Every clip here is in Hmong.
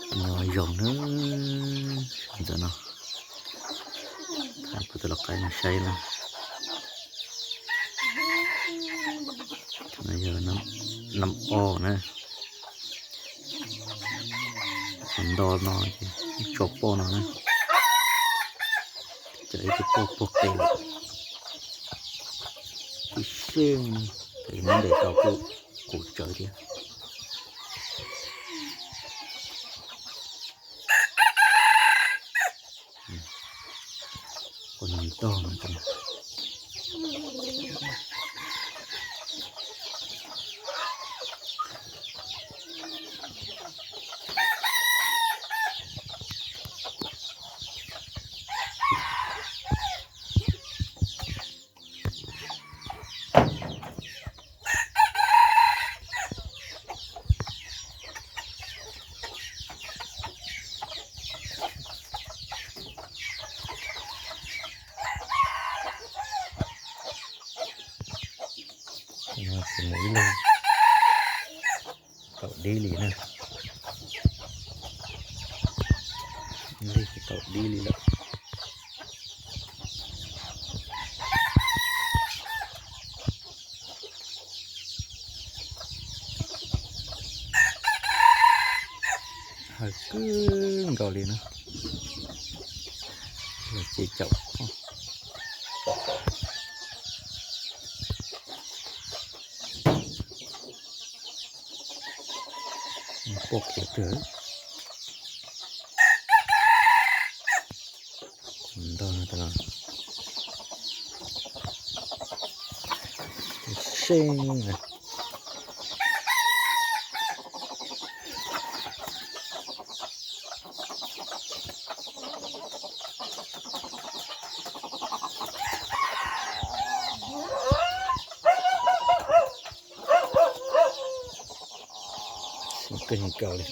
Nyob zoo na, ntawm no, thaij kuv tus lau qaib no saib na. No yog nab ob na, nto no ces tso poj no na, cov ib tug poj puag qe lawm. Tib seej, nyob ntes tau kuj qus tsawv thiab. Ua no ntog no. Tsis mus ib leeg tau dib li na. Ib leeg tsis tau dib li lawm. Hawv kawg nkaus li na. Los ces caum poj khiav twg. Ntog no tas los seej na. Kawg nkaus li,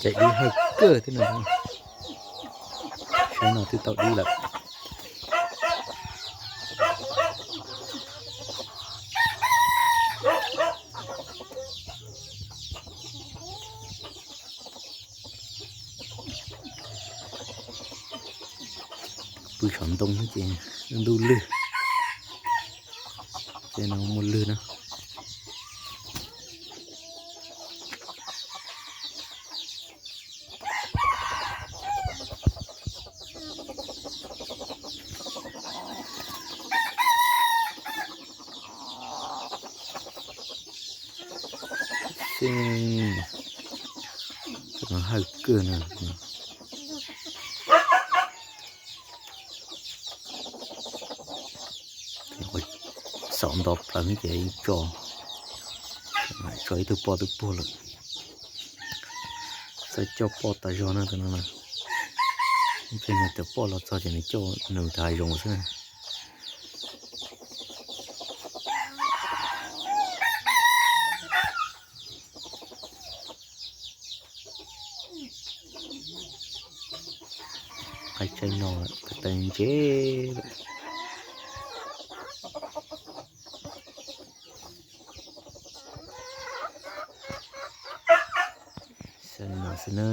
cais dib hawv kawg thiab no. Saib no twb tau dib lawm. Pw saum ntoo ces ntuj lwg, ces no muaj lwg na. Xij, tus no hawj kawg na. Xauv nto plawv ces yeej tso, tso ib tug poj twb puag lawm. Txawj coj poj tas zog na tus no na. Ib pliag nws cov poj los txog ces nws coj nws tas hav zoov xwb na. Qaib tsaib no lawm, ko taw ntse lawm. Xav no xwb na.